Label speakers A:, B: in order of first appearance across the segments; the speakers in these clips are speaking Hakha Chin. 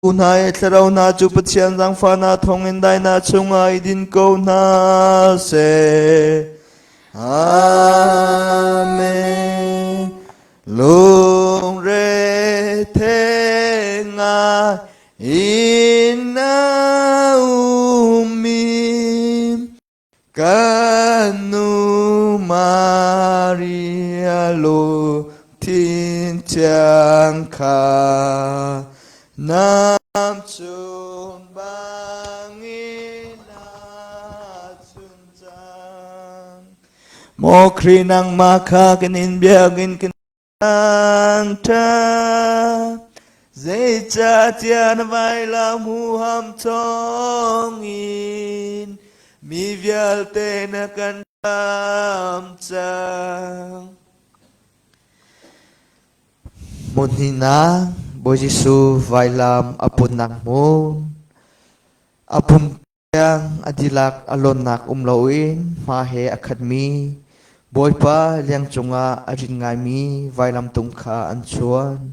A: Hna i thlarau hna cu Pathian zaangfahnak thawngin dainak chungah i din ko hna seh. Amen. Lungre ngai in a ummi Kan nu Maria lungthin thiang kha nam chung bangin a chun cang. Maw Khrih nangmah kha kan in biakinn kan Thangṭhat zeicahtiah na vailam huham thawngin mi vialte na kan ram cang.
B: Hmun hnihnak Bawi Jesuh vailam a putnak hmun a pum Tiang a dihlak a lawnnak um loin hma he a khatmi Bawipa liang cungah a rin ngaimi vailamtung kha an chuan.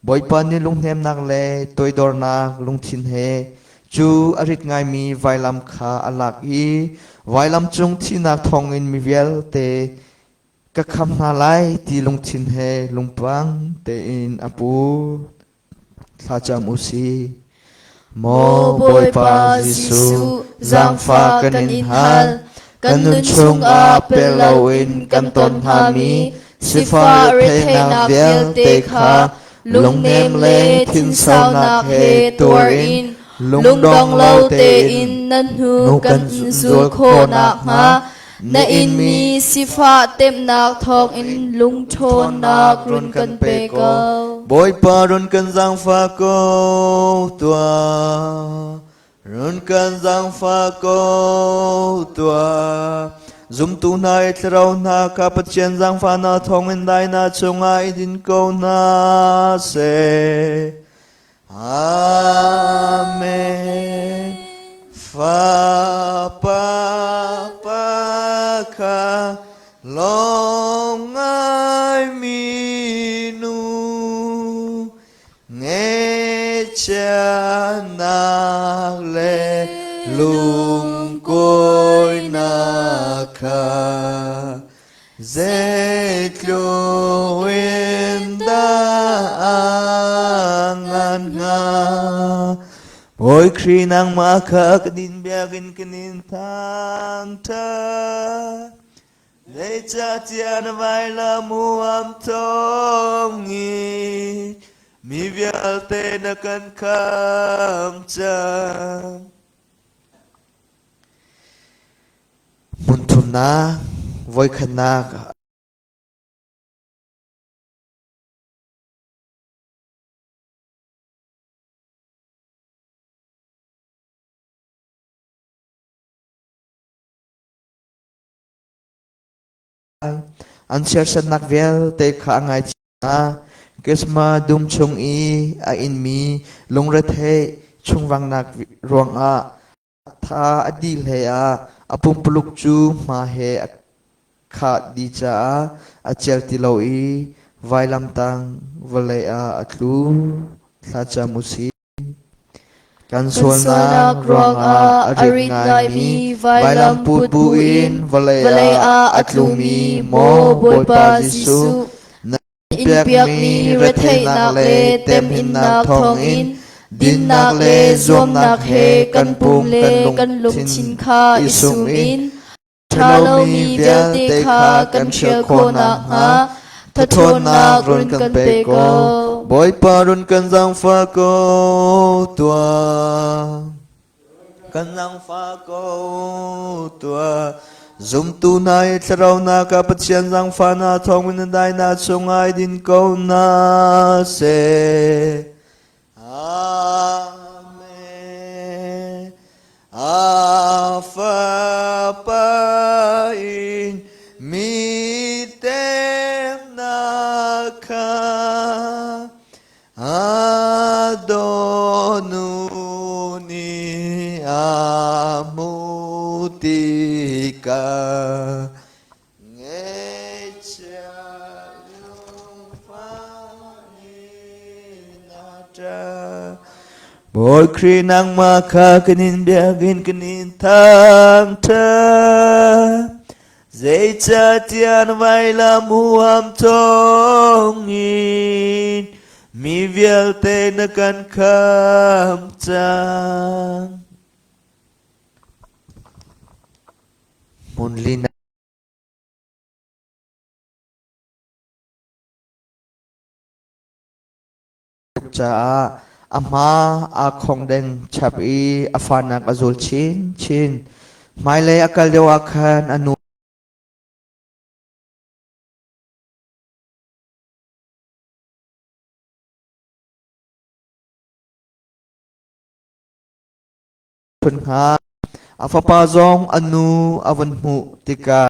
B: Bawipa nih lunghnemnak le toidornak lungthin he cu a rit ngaimi vailam kha a lak i vailam cung thihnak thawngin mi vialte ka khamh hna lai ti lungthin he lungpang tein a pu. Thlacam u sih. Maw Bawipa Jesuh, zaangfah kan in hal. Kan nun chungah pel loin kan ton hngami sifah retheihnak vialte kha lungnem le thinsaunak he tuar in lungdong lo tein
C: na hnu kan zul khawh nakhnga Na inmi sifah temhnak thawngin lungṭhawnnak run kan pe ko.
A: Bawipa run kan zaangfah ko tuah. Run kan zaangfah ko tuah. Zumtu hna i thlarau hna kha Pathian zaangfahnak thawngin dainak chungah i din ko hna seh. Amen. Fapa pa kha lawm ngaimi nu ngechianak le lungkawinak kha Zeitluk in dah a ngan hnga? Bawi Khrih nangmah kha ka din biakinn kan in thangṭhat. Zeicahtiah na vailam huam thawngin mi vialte na kan khamh cang.
B: Hmunthumnak, voikhatnak an serhsatnak vialte kha a ngaithiam hna. Kisma dum chung i a inmi lungretheih chungvangnak ruangah Tha a dih hleiah a pumpuluk cu hma he a khah dih caah a celh ti lo i vailamtang vawlei ah a tlu. Thlacam u sih. Kan
C: Kan
B: sualnak
C: sualnak
B: ruangah
C: ruangah
B: a
C: a
B: rit
C: rit
B: ngaimi
C: ngaimi
B: vailam
C: vailam
B: put
C: put
B: buin
C: buin
B: vawlei
C: vawlei
B: ah
C: ah
B: a
C: a
B: tlumi
C: tlumi
B: maw
C: maw
B: Bawipa
C: Bawipa
B: Jesuh,
C: Jesuh,
B: na
C: in
B: piakmi
C: piakmi
B: retheihnak
C: retheihnak
B: le
C: le
B: temhinnak
C: temhinnak
B: thawngin
C: thawngin
B: dinnak
C: dinnak
B: le
C: le
B: zuamnak
C: zuamnak
B: he
C: he
B: kan
C: kan
B: pum
C: pum
B: kan
C: le kan
B: lungthin
C: lungthin kha
B: i
C: i
B: sum
C: sum
B: in
C: in
B: ṭhalomi
C: ṭhalomi
B: vialte
C: vialte
B: kha
C: kha
B: kan
C: kan
B: hrial
C: hrial
B: khawh
C: khawh
B: nakhnga
C: nakhnga
B: ṭhawnnak
C: ṭhawnnak
B: run
C: run
B: kan
C: kan
B: pe
C: pe
B: ko.
C: ko.
A: Bawipa run kan zaangfah ko tuah. Kan zaangfah ko tuah. Zumtu hna i thlarau hna ka Pathian zaangfahnak thawngin na dainak chungah i din ko hna seh. Amen. A Fapa in mi temnak kha A dawnu nih a hmuh tikah ngaihchia lungfah in a ṭap. Bawi Khrih nangmah kha kan in biakinn kan in thangṭhat. Zeicahtiah na vailam huham thawngin mi vialte na kan khamh cang.
B: Hmun linak caah a hma aa khongdeng chap i a fahnak a zul chinchin. Hmailei a kal deuh ah khan a nu phun hnga. A fapa zong a nu a vun hmuh tikah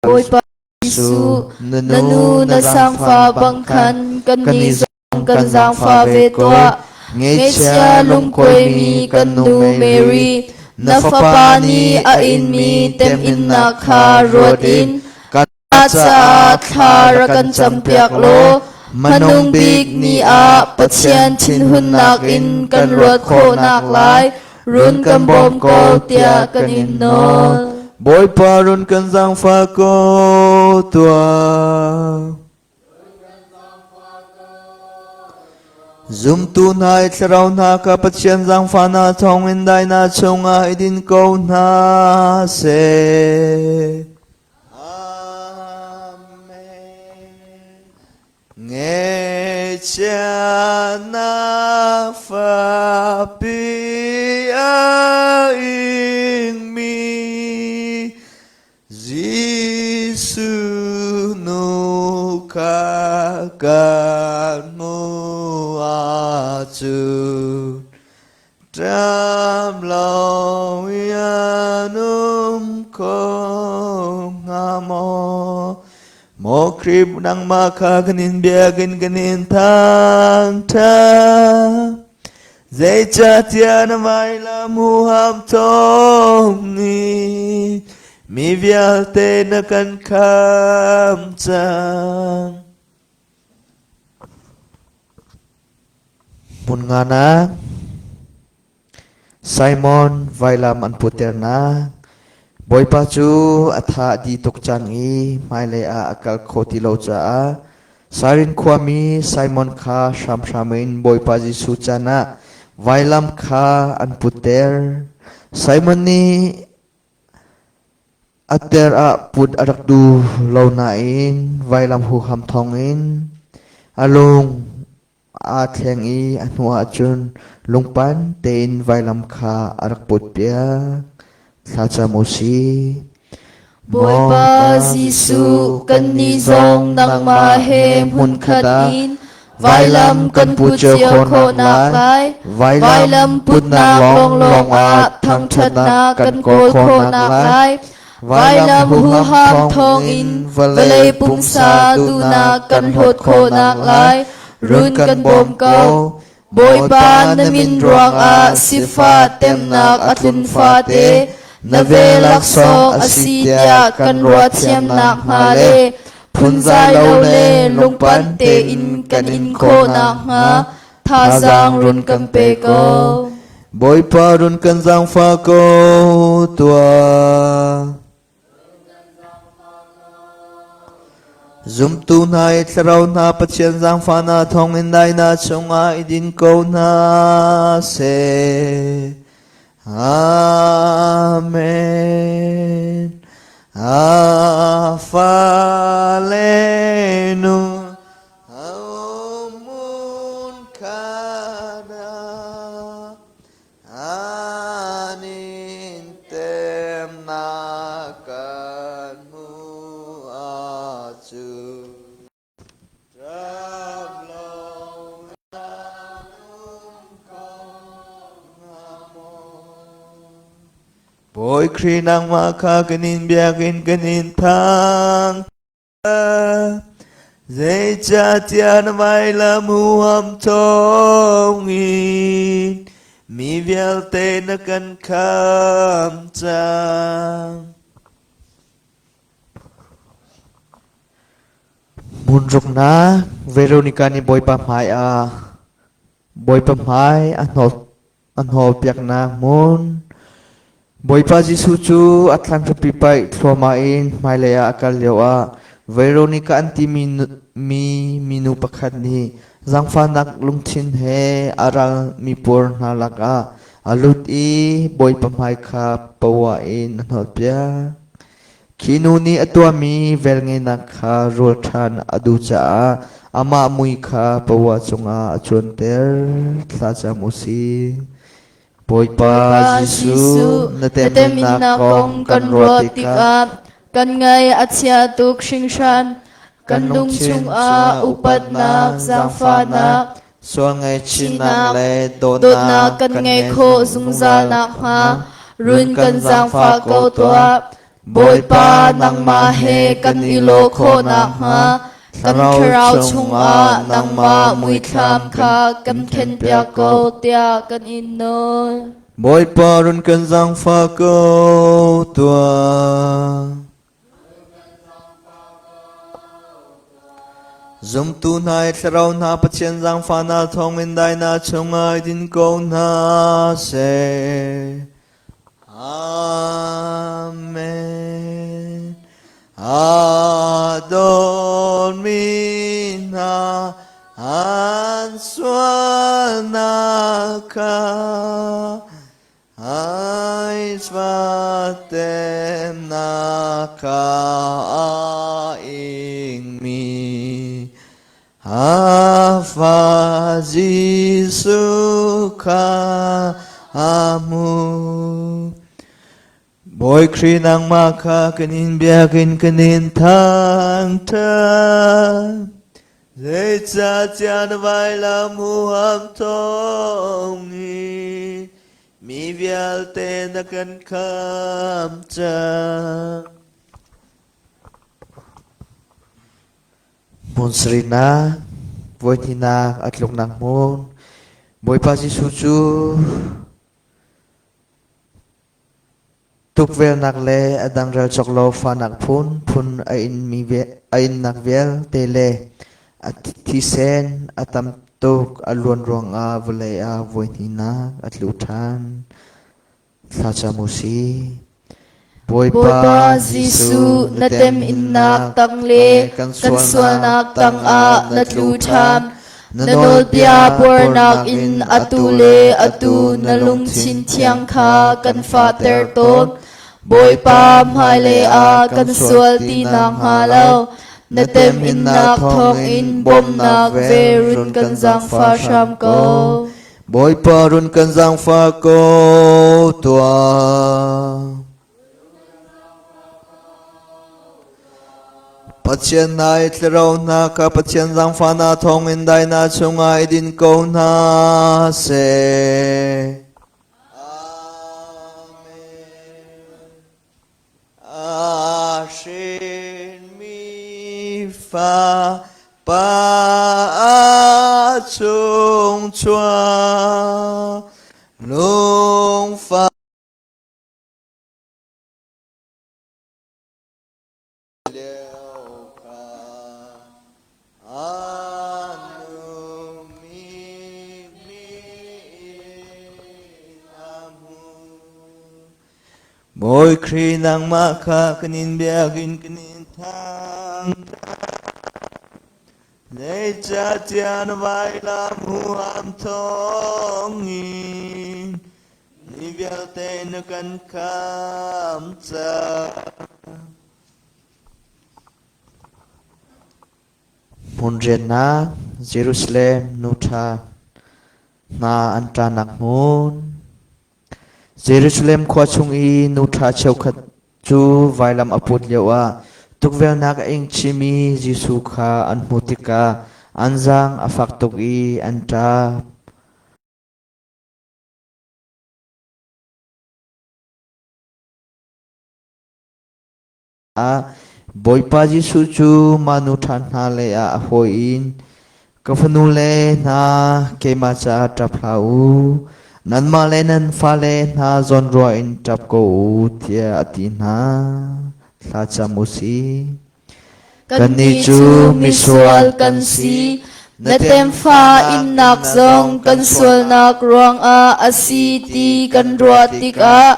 C: Bawipa Jesuh, na nu na zaangfah bang khan kannih zong kan zaangfah ve tuah. Ngaihchia lungkuaimi kan nu Mary, na Fapa nih a inmi temhinnak kha ruat in Ka caah thla rak kan campiak law hmanung bik ni ah Pathian thinhunnak in kan ruat khawhnak lai run kan bawm ko tiah kan in nawl.
A: Bawipa run kan zaangfah ko tuah. Zumtu hna i thlarau hna kha Pathian zaangfahnak thawngin daihnak chungah i din ko hna seh. Amen. Ngechianak fapi a ingmi Jesuh nu kha kan hmuh ahcun Ṭam lo i an um kho hnga maw? Maw Khrih nangmah kha kan in biakinn kan in thangṭhat. Zeicahtiah na vailam huham thawng nih mi vialte na kan khamh cang.
B: Hmun nganak Simon vailam an puternak Bawipa cu a tha a di tuk cang i hmailei ah a kal kho ti lo caah Sairin khuami Simon kha hramhram in Bawipa Jesuh can ah vailam kha an putter. Simon nih A ter ah put a rak duh lo nain vailam huham thawngin a lung aa thleng i a hnuah cun lungpan tein vailam kha a rak putpiak. Thlacam u sih.
C: Bawipa Jesuh, kannih zong nangmah he hmunkhat in vailam kan put cio khawhnak lai, vailam putnak lawnglawng ah thangṭhatnak kan kawl khawhnak lai, vailam huham thawngin vawlei pumsa duhnak kan hlawt khawhnak lai, run kan bawm ko. Bawipa na min ruangah sifah temnak a tlun fate na vel laksawng a si tiah kan ruah thiam nakhnga le phunzai lo le lungpan tein kan in khawh nakhnga thazaang run kan pe ko.
A: Bawipa run kan zaangfah ko tuah. Zumtu hna i thlarau hna Pathian zaangfahnak thawngin daihnak chungah i din ko hna seh. Amen. A fale nu Amun kana An in temnak kan hmuh ahcun ṭap lo an um ko hnga maw? Bawi Khrih nangmah kha kan in biakinn kan in thang. Zeicahtiah na vailam huham thawngin mi vialte na kan khamh cang.
B: Hmunruknak Veronica nih Bawipa hmai ah Bawipa hmai a hnawt a hnawlpiaknak hmun. Bawipa Jesuh cu a thlanhrapi paih thluahmah in hmailei ah a kal lioah Veronica an timi mi minu pakhat nih zaangfahnak lungthin he a ral mipuar hna lakah a lut i Bawipa hmai kha poah in a hnawlpiak. Khi nu nih a tuahmi velngeihnak kha rawl ṭhan a duh caah amah mui kha pawa cungah a cuanter. Thlacam u sih. Bawipa Jesuh, na teminnak kong kan ruah tikah
C: kan ngaih a chia tuk hringhran. Kan lung chungah upatnak, zaangfahnak,
A: sual ngaihchihnak le
C: dawtnak kan ngeih khawh zungzal nakhnga run kan zaangfah ko tuah. Bawipa, nangmah he kan i lawh khawh nakhnga kan thlarau chungah nangmah muithlam kha kan khenpiak ko tiah kan in nawl.
A: Bawipa run kan zaangfah ko tuah. Zumtu hna i thlarau hna Pathian zaangfahnak thawngin dainak chungah i din ko hna seh. Amen. A dawtmi hna an sualnak kha Ai svatemnak a ingmi Afa Jesuh kha a hmu. Bawi Khrih nangmah kha kan in biakinn kan in thangṭhat. Zeicahtiah na vailam huham thawngin mi vialte na kan khamh cang.
B: Hmun sarihnak, voihnihnak a tluknak hmun, Bawipa Jesuh cu Tukvelnak le a dang relcawk lo fahnak phunphun a innak vialte le a thisen a tam tuk a luan ruangah vawlei ah voihnihnak a tlu ṭhan. Thlacam u sih.
C: Bawipa Jesuh, na temhinnak tang le kan sualnak tangah na tlu ṭhan. Na nawlbia buarnak in atu le atu na lungthin thiang kha kan fahter tawn. Bawipa, hmailei ah kan sual ti nakhnga lo, na temhinnak thawngin bawmhnak ve run kan zaangfah hram ko.
A: Bawipa run kan zaangfah ko tuah. Pathian hna i thlarau hna kha Pathian zaangfahnak thawngin dainak chungah i din ko hna seh. Amen. A hrinmi fa pa a chung chuah lungfa lio kha a nungmi mi in a hmu. Bawi Khrih nangmah kha kan in biakinn kan in thangṭhat. Zeicahtiah na vailam huham thawngin Mi vialte na kan khamh cang.
B: Hmunriannak Jerusalem nu ṭha hna an ṭahnak hmun. Jerusalem khua chung i nu ṭha cheukhat cu vailam a put lioah tukvelnak a ing chihmi Jesuh kha an hmuh tikah an zaang a fak tuk i an ṭap. Bawipa Jesuh cu mah nu ṭha hna lei ah a hawi in, Ka fanule hna, keimah caah ṭap hlah u. Nanmah le nan fale hna zawnruah in ṭap ko u, tiah a ti hna. Thlacam u sih.
C: Kannih cu misual kan si. Na temfa innak zong kan sualnak ruangah a si ti kan ruah tikah,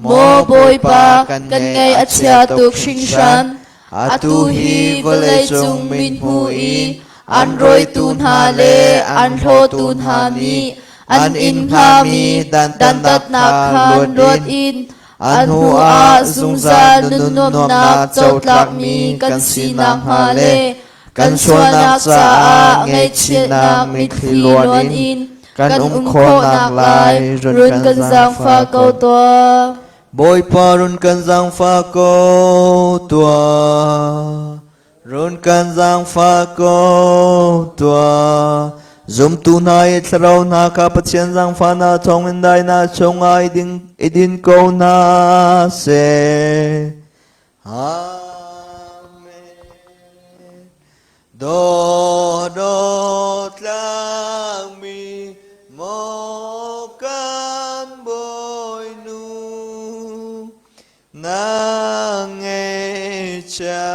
C: Maw Bawipa, kan ngaih a chia tuk hringhran. Atu hi vawleicung mithmuh i an rawitu hna le an hlawtu hna nih an in hngami dantatnak khan luat in a hnuah zungzal nunnuamhnak cotlakmi kan si nakhnga le kan sualnak caah ngaihchiatnak mitthli luan in kan um khawhnak lai run kan zaangfah ko tuah.
A: Bawipa run kan zaangfah ko tuah. Run kan zaangfah ko tuah. Zumtu hna i thlarau hna kha Pathian zaangfahnak thawngin dainak chungah i din ko hna seh. Amen. Dawdawt tlangmi maw kan Bawinu na ngeihchia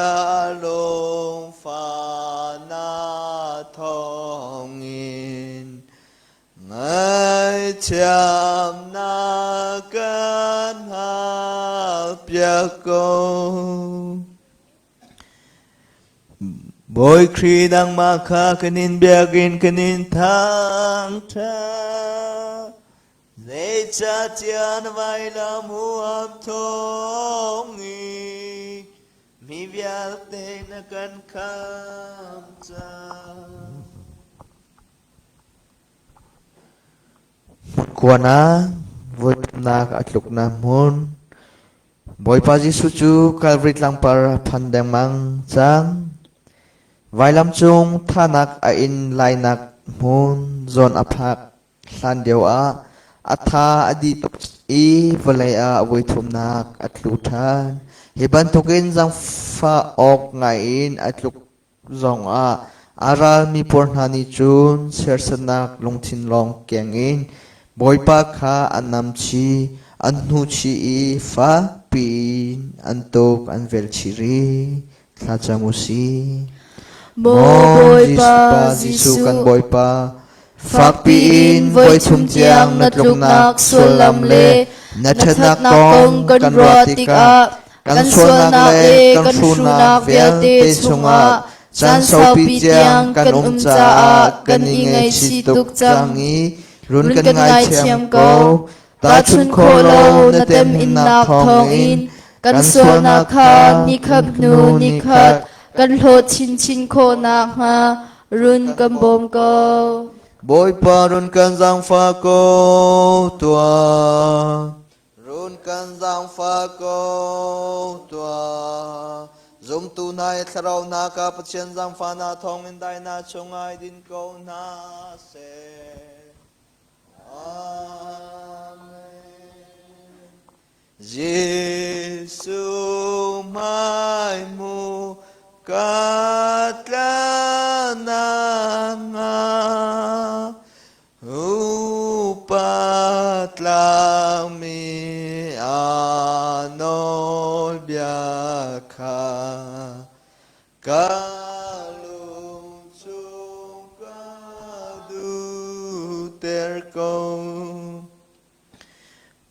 A: lungfahnak thawngin Ngaihthiamnak kan halpiak ko. Bawi Khrih nangmah kha kan in biakinn kan in thangṭhat. Zeicahtiah na vailam huam thawng i mi vialte na kan khamh cang.
B: Hmunkuan ah voinak a tluknak hmun. Bawipa Jesuh cu Calvary tlangpar a phan dengmang cang. Vailam cung thanak a in lainak hmun zawn a phak hlan lio ah a tha a dih tuk i vawlei ah a voithumnak a tlu ṭhan. Hi bantukin zaangfah awk ngai in a tluk zongah a ralmi pawl hna nih cun serhsatnak lungthin lawng keng in Bawipa kha an namchih, an hnuchih i fakpi in an tuk an velchih rih. Thlacam u sih.
C: Maw Bawipa
B: Jesuh
C: Jesuh,
B: kan Bawipa,
C: fakpi in voithum tiang na tluknak sullam le
B: na
C: na
B: ṭhatnak
C: ṭhatnak
B: kong
C: kong kan
B: kan
C: ruah
B: ruah tikah
C: tikah
B: kan
C: kan
B: sualnak
C: sualnak
B: le
C: le
B: kan
C: kan
B: hruhnak
C: hruhnak
B: vialte
C: vialte
B: chungah
C: chungah
B: caan
C: caan
B: saupi
C: saupi
B: tiang
C: tiang
B: kan
C: kan
B: um
C: um
B: caah
C: caah
B: kan
C: kan
B: i
C: i
B: ngaihchih
C: ngaihchih
B: tuk
C: tuk
B: cang
C: cang.
B: i run
C: Run
B: kan
C: kan
B: ngaithiam
C: ngaithiam
B: ko.
C: ko.
B: Tahchunh
C: Tahchunh
B: khawh
C: khawh
B: lo
C: lo
B: na
C: na
B: temhinnak
C: temhinnak
B: thawngin
C: thawngin
B: kan
C: kan
B: sualnak
C: sualnak
B: kha
C: kha nikhat
B: hnu
C: hnu
B: nikhat
C: nikhat kan hlawt chinchin khawh nakhnga run kan bawm ko.
A: Bawipa run kan zaangfah ko tuah. Run kan zaangfah ko tuah. Zumtu hna i thlarau hna kha Pathian zaangfahnak thawngin dainak chungah i din ko hna seh. Amen. Jesuh hmaimu ka tlanak hnga upa tlangmi a nawlbia kha ka lung chung ka duhter ko.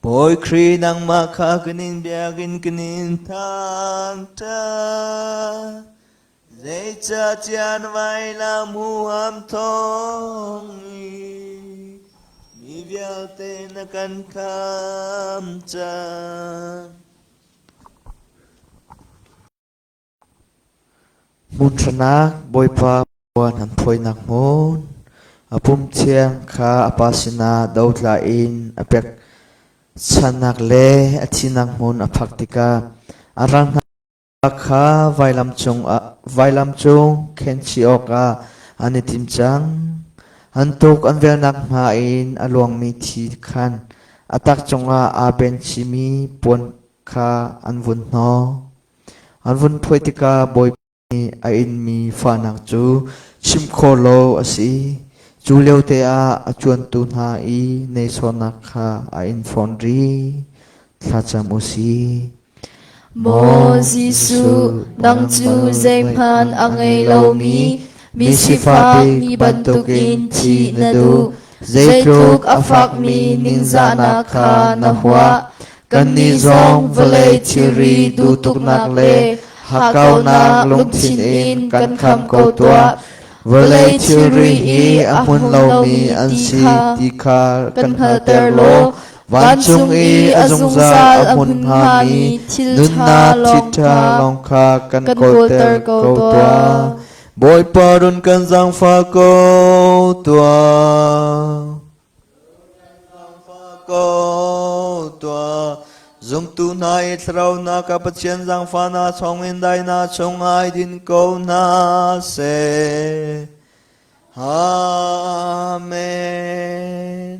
A: Bawi Khrih nangmah kha kan in biakinn kan in thangṭhat. Zeicahtiah na vailam huham thawng i mi vialte na kan khamh cang.
B: Hmunhranak Bawipa puan an phawinak hmun, a pum thiang kha a pa sinah dotla in a pekchanhnak le a thihnak hmun a phak tikah a ral hna kha vailam cung khenchih awkah an i tim cang. An tuk an velnak hma in a luangmi thi khan a tak cungah aa ben chihmi puan kha an vun hnawh. An vun phuai tikah Bawipa nih a inmi fahnak cu chim khawh lo a si. Cu liote ah a cuantu hna i nehsawhnak kha a in fawn rih. Thlacam u sih.
C: Maw Jesuh, nang cu zeihmanh a ngei lomi, mi sifak mi bantukin thih na duh. Zeitluk a fakmi ningzahnak kha na huah. Kannih zong vawlei thilri duhtuknak le hakkaunak lungthin in kan kham ko tuah.
A: Vawlei thilri hi a hmun lomi an si ti kha kan hngalhter law vancung i a zungzal a hmun hngami nunnak thitṭha lawng kha kan kawlter ko tuah. Bawipa run kan zaangfah ko tuah. Ko tuah. Zumtu hna i thlaraunak ah Pathian zaangfahnak chungin daihnak chungah i din ko hna seh. Amen.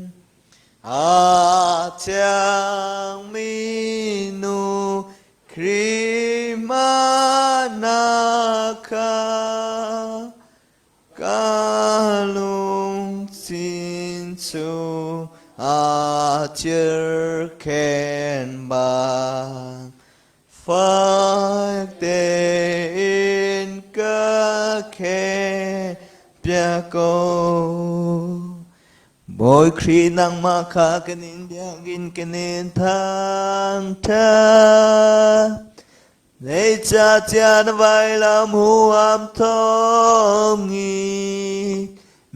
A: A thiangmi nu Khrihma kha Ka lungthin cu aa thirkhen bang fak tein ka khen piak ko. Bawi Khrih nangmah kha kan in biakinn kan in thangṭhat. Zeicahtiah na vailam huham thawngin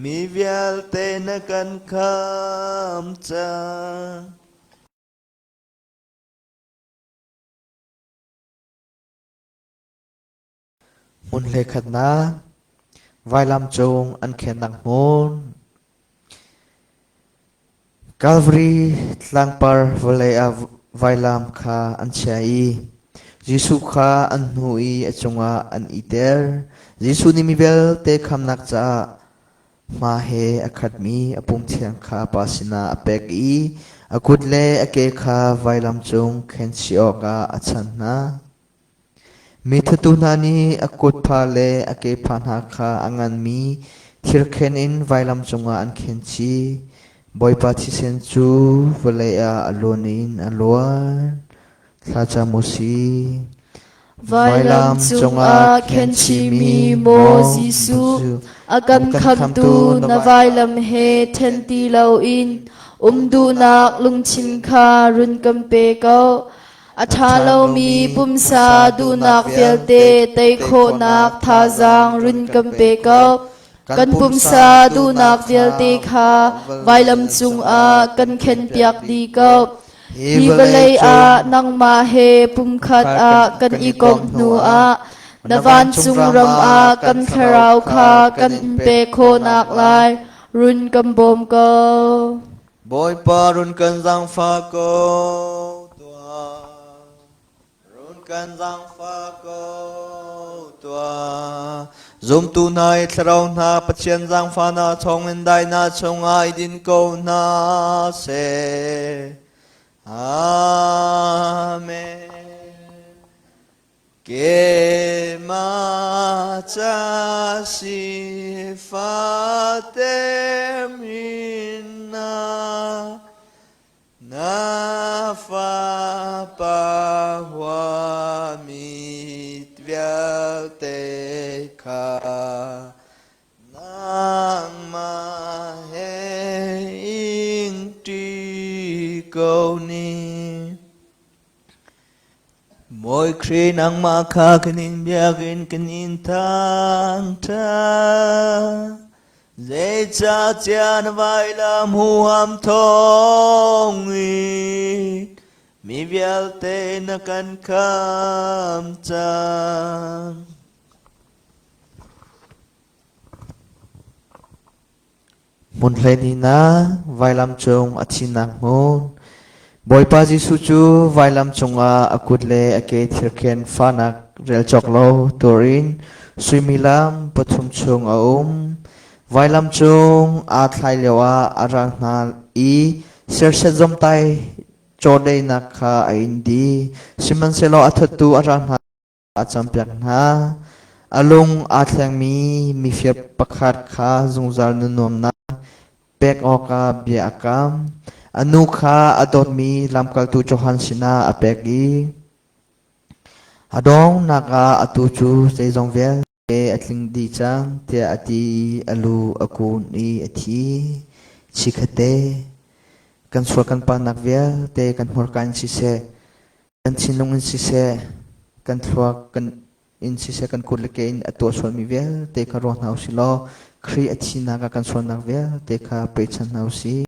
A: mi vialte na kan khamh cang.
B: Hmun hleikhatnak vailam cung an khennak hmun Calvary tlangpar vawlei ah vailam kha an chiah i Jesuh kha an hnu i a cungah an iter. Jesuh nih mi vialte khamnak caah hma he a khatmi a pum thiang kha Pa sinah a pek i a kut le a ke kha vailam cung khenchih awkah a chanh hna. Mi thattu hna nih a kutpha le a kepha hna kha a nganmi thirkhen in vailam cungah an khen chih. Bawipa thisen cu vawlei ah a luan in a luan. Thlacam u sih.
C: Vailam cungah khenchihmi maw Jesuh, a kan khamhtu na vailam he ṭhen ti loin um duhnak lungthin kha run kan pe ko. A ṭha lomi pumsa duhnak vialte tei khawhnak thazaang run kan pe ko. Kan pumsa duhnak vialte kha vailam cungah kan khenpiak dih ko. Hi vawlei ah nangmah he pumkhat ah kan i komh hnuah na vancung ram ah kan thlarau kha kan in pek khawhnak lai run kan bawm ko.
A: Bawipa run kan zaangfah ko tuah. Run kan zaangfah ko tuah. Zumtu hna i thlarau hna Pathian zaangfahnak thawngin daihnak chungah i din ko hna seh. Amen. Keimah ca sifah temhinnak na fapa huami vialte kha nangmah he ingṭi ko ning. Bawi Khrih nangmah kha kan in biakinn kan in thangṭhat. Zeicahtiah na vailam huham thawngin mi vialte na kan khamh cang.
B: Hmun hleihnih vailam cung a thihnak hmun. Bawipa Jesuh cu vailam cungah a kut le a ke thirkhen fahnak rel cawk lo tur in suimilam pathum chung a um. Vailam cung aa thlai lioah a ral hna i serset zomtai cawdeinak kha a in dih. Sihmanhsehlaw a thattu a ral hna a campiak hna. A lung aa thlengmi mifir pakhat kha zungzal nunnuamnak pek awkah bia a kam. A nu kha a dawtmi lamkaltu Johan sinah a pek i. A donghnak ah atu cu zeizong vialte a tling dih cang tiah a ti i a lu a kun i a thi. Chikkhatte kan sual kan palhnak vialte kan hmurka in siseh, kan thinlung in siseh, kan thluak kan in siseh kan kut le ke in a tuah sualmi vialte kha ruah hna usih law Khrih a thihnak ah kan sualnak vialte kha pechan hna usih.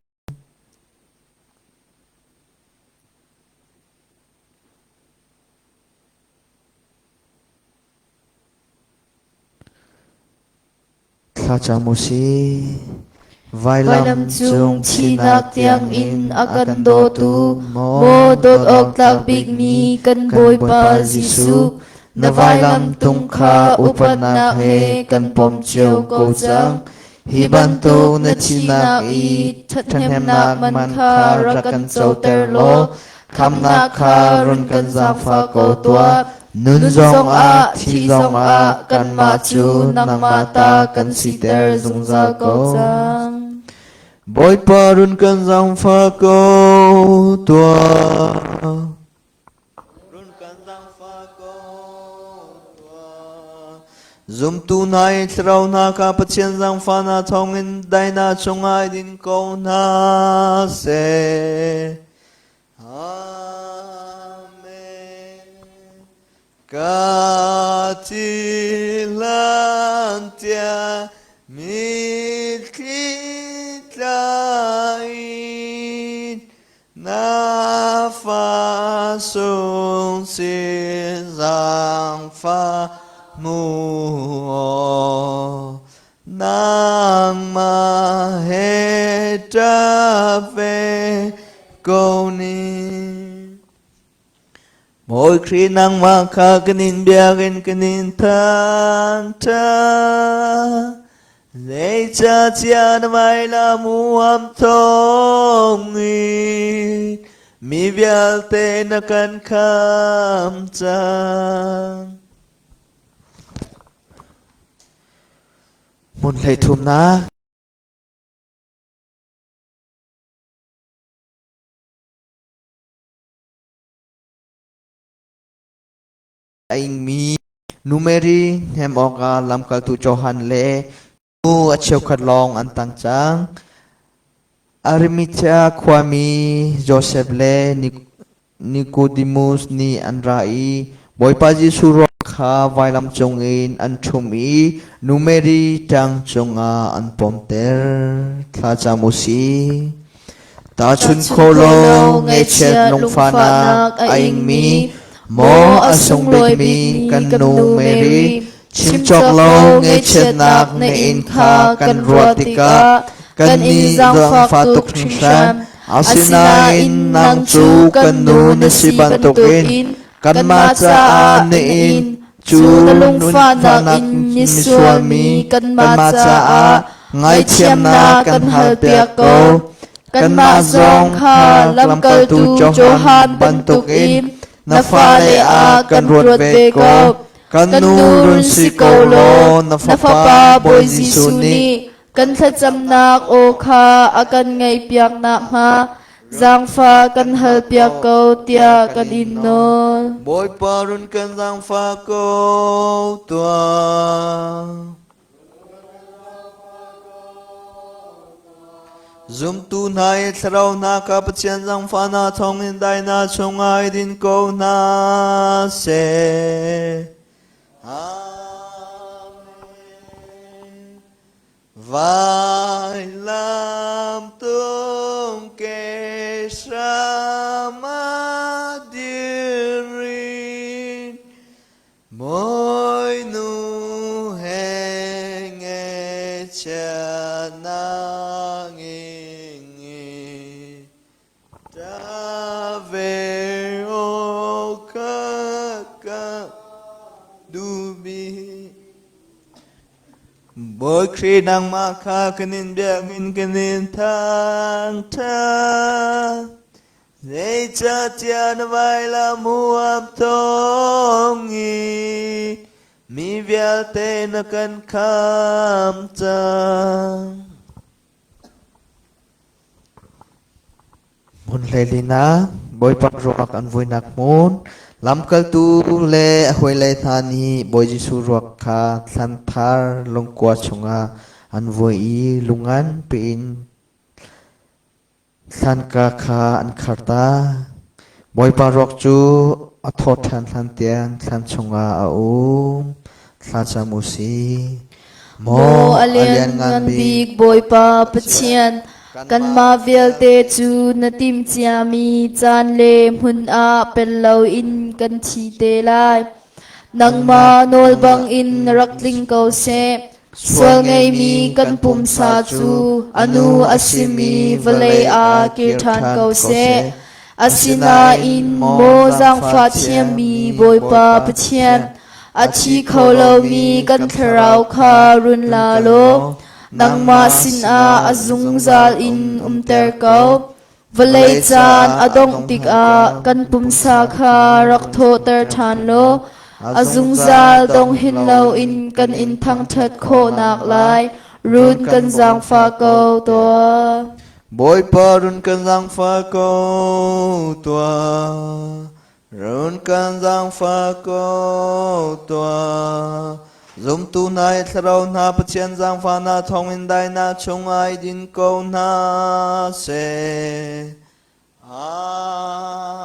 B: Thlacam u sih.
C: Vailam cung thihnak tiangin a kan dawtu, maw dawt awk tlak bikmi kan Bawipa Jesuh, na vailam tung kha upatnak he kan pom cio ko cang.
B: Hi bantuk na thihnak i ṭhathnemnak man kha rak kan coter law khamnak kha run kan zaangfah ko tuah. Nun zongah thih zongah kanmah cu nangmah ta kan siter zungzal ko.
C: Cang.
A: Bawipa run kan zaangfah ko tuah. Run kan zaangfah ko tuah. Zumtu hna i thlarau hna kha Pathian zaangfahnak thawngin daihnak chungah i din ko hna seh. Amen. Ka thihlan tiang mitthli tla in na fa sung sin zaangfah mu Nangmah he ṭap ve ko ni. Mawi Khrih nangmah kha kan in biakinn kan in thangṭhat. Zeicahtiah na vailam huam thawngin mi vialte na kan khamh cang.
B: Hmun 13nak. A ingmi Nu Mary hnem awkah lamkaltu Johan le nu a cheukhat lawng an tang cang. Arimathea khuami Josef le Nicodemus nih an ra i Bawipa Jesuh ruak kha vailam cungin an ṭhumh i Nu Mary ṭang cungah an pomter. Thlacam u sih. Tahchunh kho lo ngaihchiat lungfahnak a ingmi maw a sung bikmi kan nu Mary, chim cawk lo ngaihchiatnak na inn kha kan ruah tikah kan nih zaangfah tuk hringhran. Asinain nang cu kan nu na si bantukin kanmah caah na inn cu
C: na lungfahnak in misual mi kanmah caah
B: ngaihthiamnak kan halpiak ko.
C: Kanmah zong kha lamkaltu Johan bantukin na fale ah kan ruat ve ko.
B: Kan nu run si ko law na fapa Bawi Jesuh nih
C: kan thlacamnak aw kha a kan ngaihpiak nakhnga zaangfah kan halpiak ko tiah kan in nawl.
A: Bawipa run kan zaangfah ko tuah. Zumtu hna i thlarau hna kha Pathian zaangfahnak thawngin daihnak chungah i din ko hna seh. Amen. Vailam tung ke sama diri Moi nu he nge chia na ngi ngi Ta ve o ka ka dubi Bawi Khrih nangmah kha kan in biakinn kan in thangṭhat. Zeicahtiah na vailam huam thawng i mi vialte na kan khamh cang.
B: Hmun 14 ah Bawipa ruak an vuinak hmun. Lamkaltu le a hawile hna nih Bawi Jesuh ruak kha thlan thar lungkua chungah an vui i lung nganpi in thlanka kha an khar ta. Bawipa ruak cu a thawh ṭhan hlan tiang thlan chungah a um. Thlacam u sih.
C: Maw a lianngan bik Bawipa Pathian, kanmah vialte cu na timhciami caan le hmun ah pel loin kan thi te lai. Nangmah nawl bangin rak tling ko seh. Sual ngeimi kan pumsa cu a nu a simi vawlei ah kir ṭhan ko seh. Asinain maw zaangfah thiammi Bawipa Pathian, a thi kho lomi kan thlarau kha run la law nangmah sinah a zungzal in umter ko. Vawlei caan a dongh tikah kan pumsa kha rak thawhter ṭhan law a zungzal dong hin loin kan in thangṭhat khawhnak lai run kan zaangfah ko tuah.
A: Bawipa run kan zaangfah ko tuah. Run kan zaangfah ko tuah. Zumtu hna i thlarau hna Pathian zaangfahnak thawngin dainak chungah i din ko hna seh.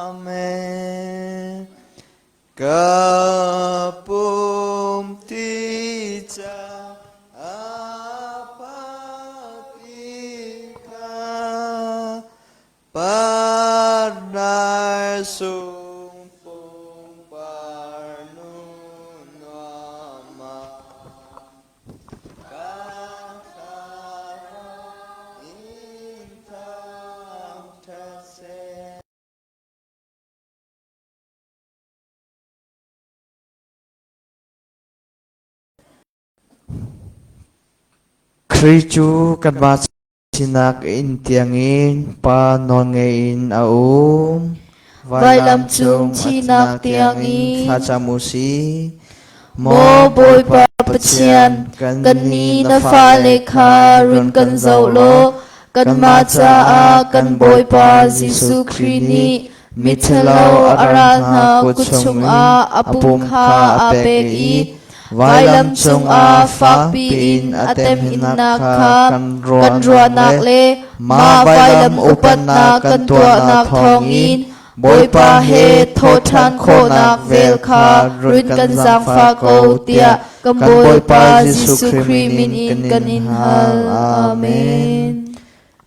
A: Amen. Ka pum ti ca a pati kha Parnai sung pungpar nu nuama kan thlarau in thangṭhat seh.
B: Khrih cu kanmah sinak inn tiangin Pa nawlngei in a um.
C: Vailam cung thihnak tiangin
B: thlacam u sih.
C: Maw Bawipa Pathian, kannih na fale kha run kan zoh law kanmah caah kan Bawipa Jesuh Khrih nih miṭhalo a ral hna kut chungah a pum kha aa pek i vailam cungah fakpi in a temhinnak kha kan ruahnak le mah vailam upatnak kan tuahnak thawngin Bawipa he thawhṭhan khawhnak vel kha run kan zaangfah ko tiah kan Bawipa Jesuh Khrih min in kan in hal. Amen.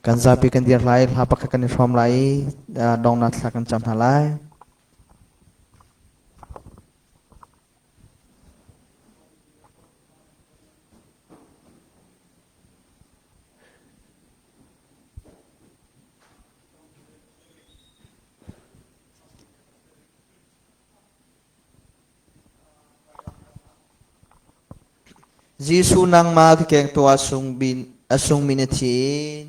B: Kan zapi kan dir lai, hla pakhat kan i hrawm lai i dongnak thla kan cam hna lai. Jesuh nangmah ka kengtu ah a sungmi na thin.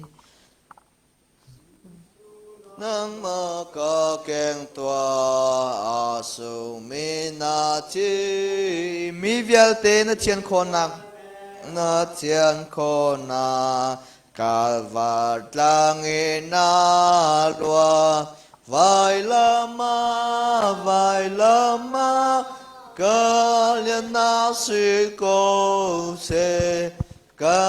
A: Nangmah ka keng tuah a sungmi na thi.
B: Mi vialte na thian khawhnak
A: na thian khawhnak Kalvar tlang in na lua vailam ah vailam ah ka liannak si ko seh ka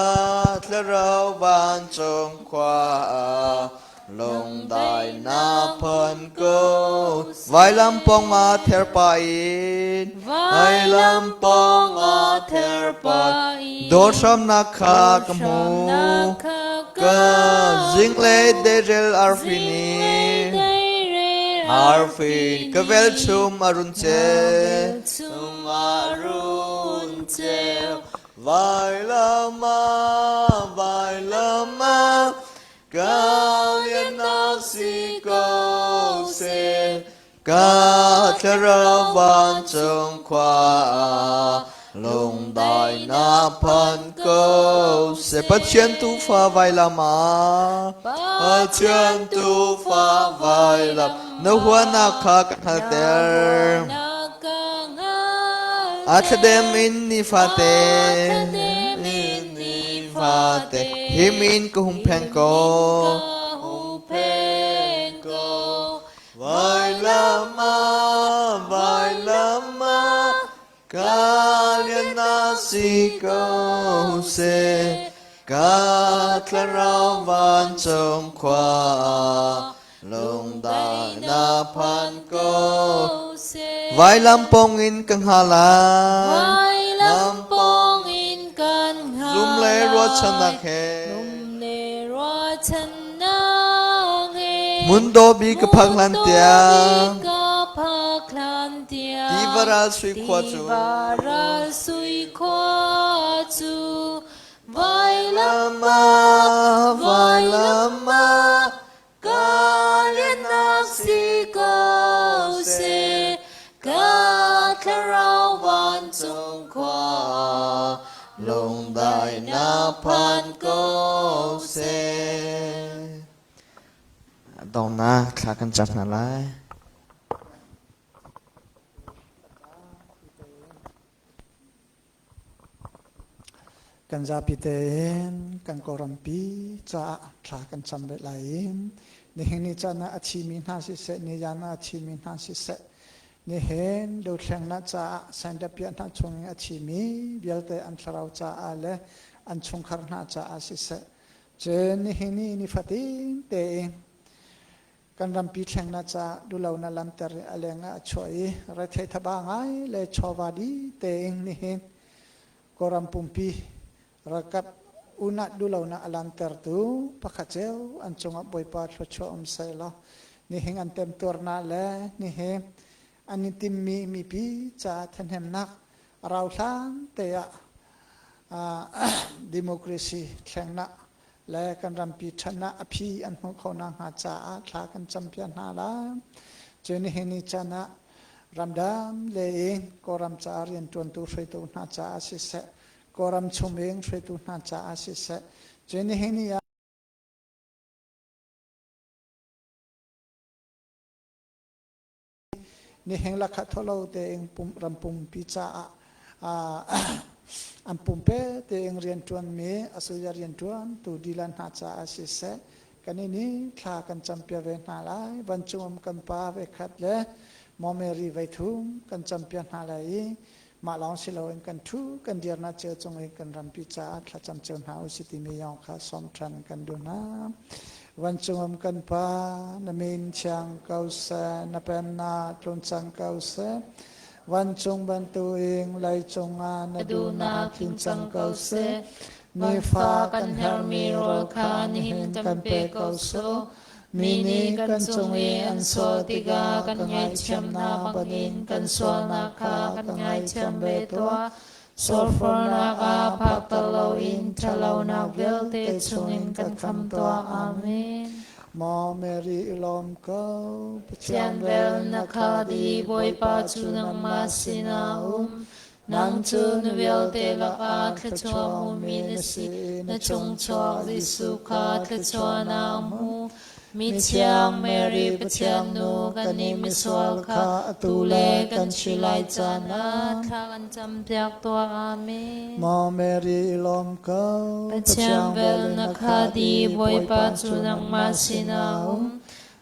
A: thlarau vancung khua ah lungdainak phan ko
B: vailam pawng ah therpa in
A: vailam pawng ah therpa in
B: dawhramnak kha ka hmu
A: ka zinglei deirel arfi nih arfi ka velchum a run ceu chung a run ceu vailam ah vailam ah Ka liannak si ko seh, ka thlarau vancung khua ah lungdainak phan ko seh.
B: Pathian tuufa vailam ah,
A: Pathian tuufa vailam,
B: na huanak kha ka hngalhter. A thladem in nifate,
A: nifate,
B: him in ka hung pheng ko.
A: Vailam ah, si ko seh ka thlarau vancung khua lungdainak phan ko vailam pong in ka hnga lai
C: vailam pong in kan hnga
A: zum le ruahchannak he
C: zum le ruahchannak he
A: mundo bi ka phak hlan tiang
C: ka phak hlan tiang
A: tiva ral sui khua cu
C: tiva ral sui khua cu
A: Vailam ah, vailam ah,
C: ka liannak si ko seh, ka thlarau vancung
A: khua lungdainak phan ko seh. Dongnak thla kan cam hna lai.
D: Kan zapi tein kan Kawlrampi caah thla kan cam ve lai i nihin ni caan ah a thimi hna siseh, nizan ah a thimi hna siseh, nihin dothlennak caah Saindapiah hna chung i a thimi vialte an thlarau caah le an chungkhar hna caah siseh, cun nihin ni nifatin tein kan rampi thlengnak caah duhlonak lamter i a leng ah a chuah i rethei thaba ngai le chawva di tein nihin Kawlram pumpi ralkap unat duhlonak a lantertu pakhat cio an cungah Bawipa thluachuah um sehlaw nihin an temtuarnak le nihin an i timmi mipi caah thahnemnak a rau hlan te ah democracy thlengnak le kan rampi ṭhatnak a phi an hmuh khawh nakhnga caah thla kan campiak hna lai. Cun nihin ni caan ah ramdang le in Kawlram caah rianṭuantu hruaitu hna caah siseh, Kawlram chung in hruaitu hna caah siseh, cun nihin ni ah Nihin lakha tholo tein ram pumpi caah an pumpe tein rianṭuanmi asuya rianṭuan tu dilan hna caah siseh kan i thla kan campiak ve hna lai. Vancung um kan pa ve khat le Maw Mary vei thum kan campiak hna lai i mah lawng si loin kan ṭhu kan dirnak cio cung i kan rampi caah thlacam cio hna u si timi yong kha sawm ṭhan kan duh hna. Vancung um kan Pa, na min thiang ko seh, na pennak tlun cang ko seh. Vancung bantuin leicung ah na duhnak tling cang ko seh. Nifa
C: kan herhmi rawl kha nihin kan pe ko sawh. Mi nih kan cung i an sual tikah kan ngaihthiam hna bangin kan sualnak kha kan ngaithiam ve tuah. Sualfornak ah phakter loin ṭhatlonak vialte chungin kan kham tuah. Amen.
D: Maw Mary i lawm ko,
C: Pathian vel na kha di Bawipa cu nangmah sinah um. Nang cu nu vialte lakah thluachuah hmumi na si, na chungchuak Jesuh kha thluachuahnak a hmu. Mithiang Mary Pathian nu, kannih misual kha atu le kan thi lai caan ah thla kan campiak tuah. Amen.
D: Maw Mary i lawm ko,
C: Pathian vel na kha di Bawipa cu nangmah sinah a um.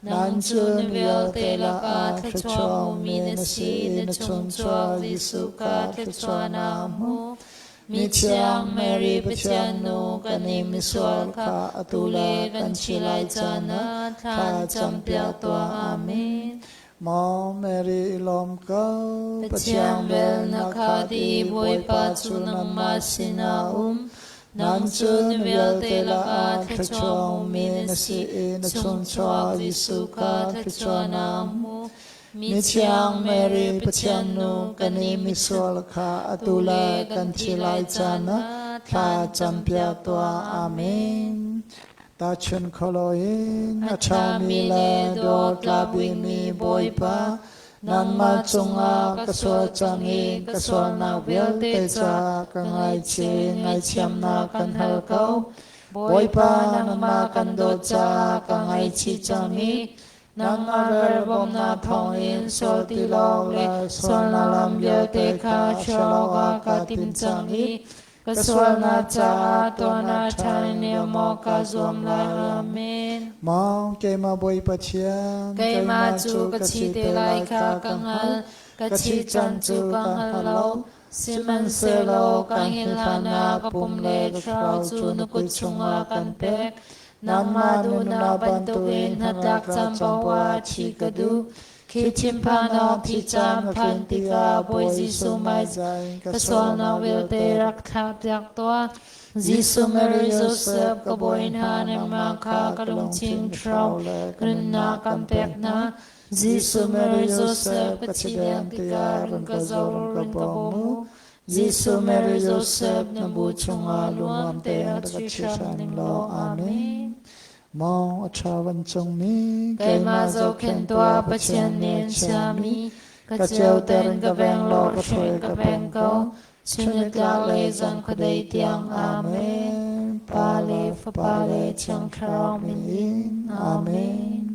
C: Nang cu nu vialte lakah thluachuah hmumi na si, na chungchuak Jesuh kha thluachuahnak a hmu. Mithiang Mary Pathian nu, kan i misual kha atu le kan thi lai caan ah thla campiak tuah. Amen.
D: Maw Mary i lawm ko,
C: Pathian vel na kha di Bawipa cu nangmah sinah um. Nang cu nu vialte lakah thluachuah hmumi na si i na chungchuak Jesuh kha thluachuahnak a hmu. Mithiang Mary Pathian nu,
D: kan i misual kha atu le kan thi lai caan ah thla campiak tuah. Amen. Tachun kholo in a ṭhami le dawtlabimi Bawipa, Nangmah cungah ka sual cang i ka sualnak vialte ca ka ngaichih ngaihthiamnak kan hal ko. Bawipa, nangmah kan dawt caah ka ngaihchih cang i nangmah vel bawmhnak thawngin sual ti lawng le sualnak lam vialte kha hrial awkah ka tim cang i Ka sualnak caah tuahnak ṭha in maw ka zuam lai. Amen. Maw keimah Bawi Pathian,
C: Keimah cu ka thi te lai kha ka hngal, ka thi can cu ka hngal lo.
E: Sihmanhsehlaw ka hngilh hlanah ka pum le ka thlarau cu na kut chungah kan pek. Nangmah duhnak bantukin hnatlak caan paoh ah thi ka duh. Khi thinphannak thi caan phan tikah Bawi Jesuh hmaizah ka sualnak vialte rak thlahpiak tuah. Jesuh Mary Joseph ka bawi hna nangmah kha ka lungthin thlarau nunnak kan pek hna. Jesuh Mary Joseph ka thi deng tikah run ka zoh run ka bawm u. Jesuh Mary Joseph na bu chungah lungam te rak ka chi hram ning law. Amen.
D: Maw a ṭha vancungmi
E: Keimah zohkhenh tuah Pathian nih an chiami ka ceuter in ka veng law ka hruai ka peng ko. Chunnitlak le zan khuadei tiang Amen. Pa le Fapa le Thiang Thlarau min in. Amen.